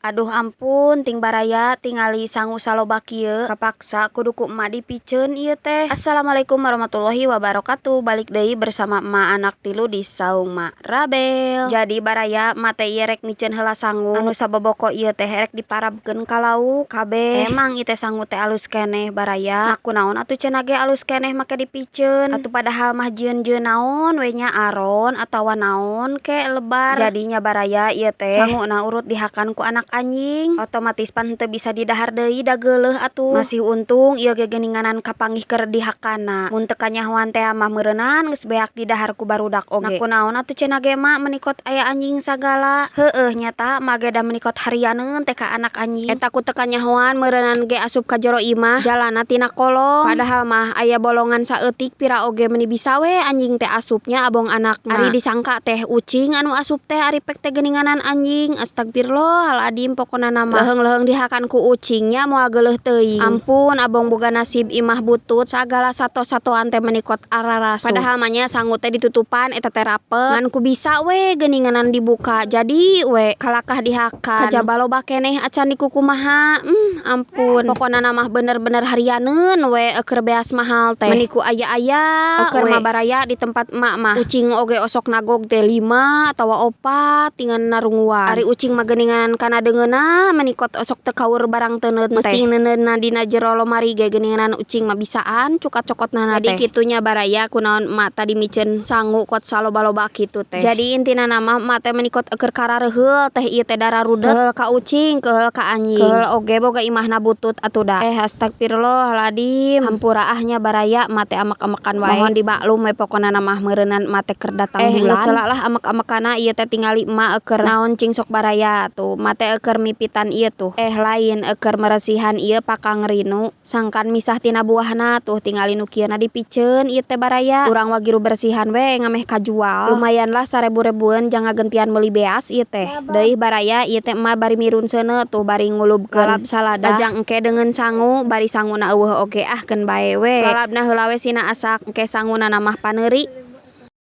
Aduh ampun, ting baraya tingali sangu saloba kieu, kapaksa kudu ku emak dipiceun ieu teh. Assalamualaikum warahmatullahi wabarakatuh. Balik deui bersama emak anak tilu di saung Mak Rabel. Jadi baraya, emak teh ieu rek miceun heula sangu anu saboboko ieu teh, rek diparabkeun ka lauk kabeh. Emang ieu teh sangu teh alus keneh, baraya. Nah, kunaon atuh cenah ge alus keneh make dipiceun? Atuh padahal mah jieun-jieun naon we nya, aron atawa naon ke, lebar. Jadinya baraya, ieu teh sanguna urut dihakan ku anak anjing, otomatis pan henteu bisa didahar deui, da geuleuh atuh. Masih untung ieu ge geuninganan kapanggih keur dihakanna. Mun teu kanyahoan tea mah meureunan geus beak didahar ku barudak oge. Nah, kunaon atuh cenah ge mak meuni kot aya anjing sagala? Heueuh nya ta, emak ge da meuni kot harianeun teh ka anak anjing. Eta ku teu kanyahoan meureunan ge asup ka jero imah jalanna tina kolong, padahal mah aya bolongan saeutik, pira oge meuni bisa we anjing teh asup nya, abong anakna. Ari disangka teh ucing anu asup teh, ari pek teh geuninganan anjing. Astagfirullahaladzim, pokona mah leuheung-leuheung dihakan ku ucing nya, moal geuleuh teuing. Ampun, abong boga nasib imah butut, sagala sato-satoan teh meuni kot ararasuk. Padahal mah nya sangu teh ditutupan eta teh rapet, ngan ku bisa we geuninganan dibuka, jadi we kalakah dihakan. Kajaba loba keneh acan dikukumaha. Ampun, pokona mah bener-bener harianeun we keur beas mahal teh, meuni ku aya-aya we. Mah baraya, di tempat emak mah ucing oge osok nagog teh lima atawa opat tinggal narunguan. Ari ucing mah geuninganan kana deungeunna meuni kot osok teu kaur barang teuneut teh. Masing neuneudna dina jero lomari ge geuninganan ucing mah bisaan cukat cokotna teh. Jadi kitu nya baraya, kunaon emak tadi miceun sangu kot saloba-loba kitu teh. Jadi intina mah emak teh meuni kot keur karareheul teh ieu teh, dararudet, keheul ka ucing, keheul ka anjing, keheul oge boga imahna butut atuh da. Eh, astagfirullahaladzim, hampura ah nya baraya, emak teh amek-amekan wae, mohon dimaklum we. Pokona mah meureunan emak teh keur datang bulan. Geus heula lah amek-amekanna. Ieu teh tingali emak keur naon cing sok baraya? Tuh, emak teh keur mipitan ieu tuh, eh lain, keur meresihan ieu pakang rinu sangkan misah tina buahna. Tuh, tingali nu kieu na dipiceun ieu teh baraya. Urang wagiru bersihan we ngameh kajual, lumayan lah sarebu-rebueun jang ngagentian meuli beas ieu teh. Deui baraya, ieu teh emak bari mirun seuneu tuh, bari ngulubkeun lalab salada jang engke deungeun sangu. Bari sanguna euweuh oge, ah keun bae we, lalabna heula we sina asak, engke sanguna mah paneuri.